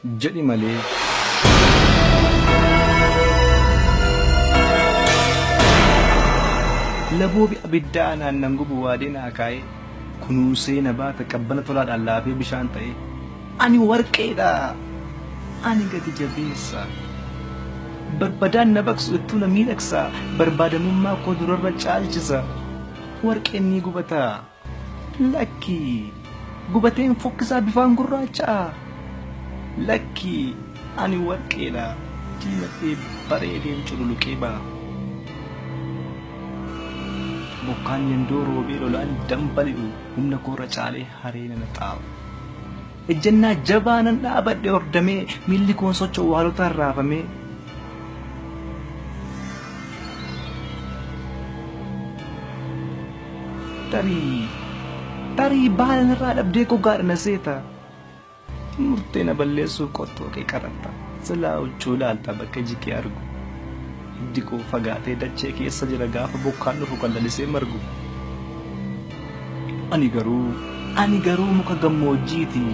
Jedhi malee. Laboobi abiddaa anaan nan gubu waadee naa kaa'ee kunuunsee na baata qabbana tolaadhaan laafee bishaan ta'ee ani warqeedha. Ani gati jabeessa. Barbadaan na baqsu ittuu na miidhagsa. Barbaadamummaa koo durarra caalchisa. Warqeen ni gubata. Lakki. Gubateen fokkisaa bifaan gurraacha'a. Lakki. Ani warqeedha. Diimadhee bareedeen cululuqee ba'a. Bokkaan yandoo roobee lolaan dambali'u humna koorra caalee haree nana xaa'u. Ejjennaa jabaa nan dhaabadhe hordamee miilli koon socho'u haalotaan raafamee. Tarii tarii baala narraa dhabdee gogaadha na seeta. Murtee na balleessuuf qottoo kee qaratta. Silaa huccuu ilaalta bakka iji kee argu. Hiddi koo fagaatee dachee keessa jira gaafa bokkaan dhufu kan lalisee margu. Ani garuu ani garuu muka gammoojjiiti.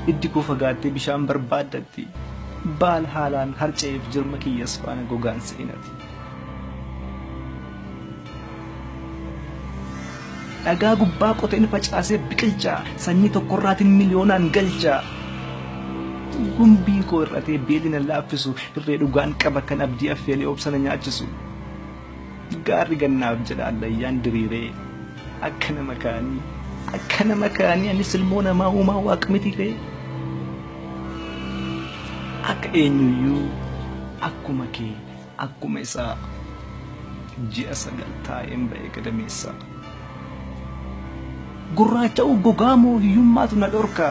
Hiddi koo fagaattee bishaan barbaaddatti. Baala haalaan harca'eef jirma kiyyas faana gogaan seenati. Dhagaa gubbaa qoteen facaasee biqilcha. Sanyii tokkorraatiin miliyoonaan galcha. Gumbiin koo hir'atee beelli na laaffisu irree dhugaan qaba kan abdii affeelee obsa na nyaachisu. Gaarri gannaaf jedha allayyaan diriiree akka nama kaanii akka nama kaanii anis ilmoo namaa uumaa waaq mitiiree. Akka eenyuyyuu akkuma kee akkuma isaa ji'a 9 taa'een ba'e gadameessa. Gurraacha'uu gogaa moo hiyyummaatu na dhorka?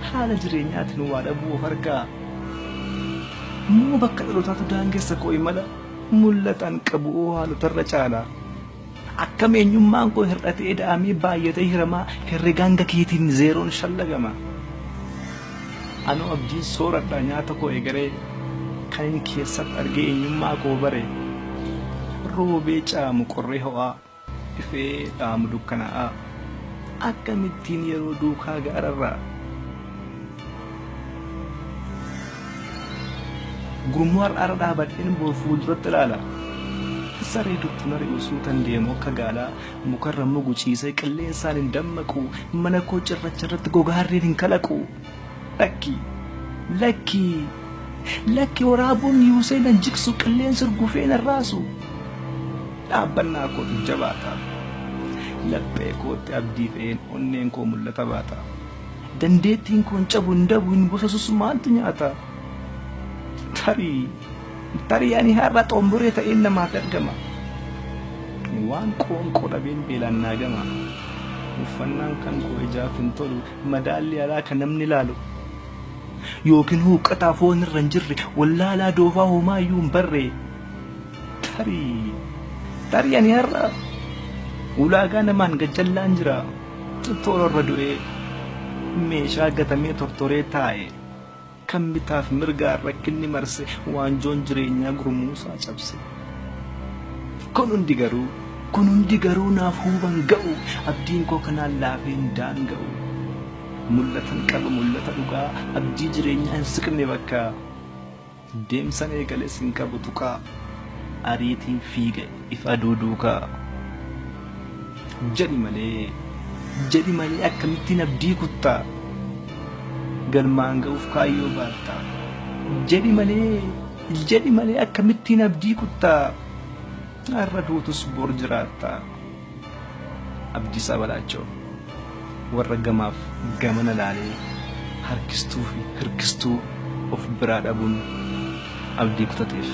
Haala jireenyaatiin waa dhabuu of harkaa? Moo bakka dhalootaatu daangessa koo imala? Mul'atan qabu oo haalotarra caala. Akkam eenyummaan koo hir'atee da'amee baay'atee hiramaa herregaan gakeetiin zeeroon shallagama. Anoo abdiin sooradha nyaata koo egeree kan hin keessatti argee eenyummaa koo bare. Roobee caamu qorree ho'aa ifee dhaamu dukkanaa'aa. Akkamittiin yeroo duukaa gaararraa. Gurmuu har'aarra dhaabadheen bor fuulduratti ilaala. Saree duttu nari'u suutan deemu akka gaalaa mukarra mugu ciisee qilleensaan hin dammaqu mana koo cirracha irratti gogaarreen hin kalaqu. Lakki lakki lakki waraabuun yuusee nan jigsu qilleensi urgufee nan raasu. Dhaabbannaa kootu jabaata. Laphee kootti abdii fe'een onneen koo mul'ata baata. Dandeettiin koo hin cabu hin dabu hin bososus maaltu nyaata? Tarii tarii ani har'a xomboree ta'een namaaf ergama. Waan qoonqoo dhabeen beelaan naa gama. Uffannaan kan koo ijaaf hin tolu madaalli alaa kan namni ilaalu. Yookiin huuqqataa foon irra hin jirre wallaalaa doofaa homaayyuu hin barre. Tarii tarii ani har'a ulaagaa namaan gajjallaan jira. Toora irra du'ee meeshaa gatamee tortoree taa'e. Kan bitaaf mirgaan rakkinni marse waanjoon jireenyaa gurmuusaa cabse. Kun hundi garuu kun hundi garuu naaf huban ga'u abdiin koo kanaan laafee hin daanga'u. Mul'atan qaba mul'ata dhugaa abdii jireenyaa hin siqne bakka. Deemsan eegales hin qabu tuqaa ariitiin fiiga ifa aduu duukaa. Jedhi malee jedhi malee akkamittiin abdii kuttaa? Galmaan ga'uuf kaayyoo baattaa. Jedhi malee jedhi malee akkamittiin abdii kuttaa? Har'a duutus bor jiraattaa. Abdiisaa Balaachoo warra gamaaf gamana laalee harkistuu fi hirkistuu of biraa dhabuun abdii kutateef.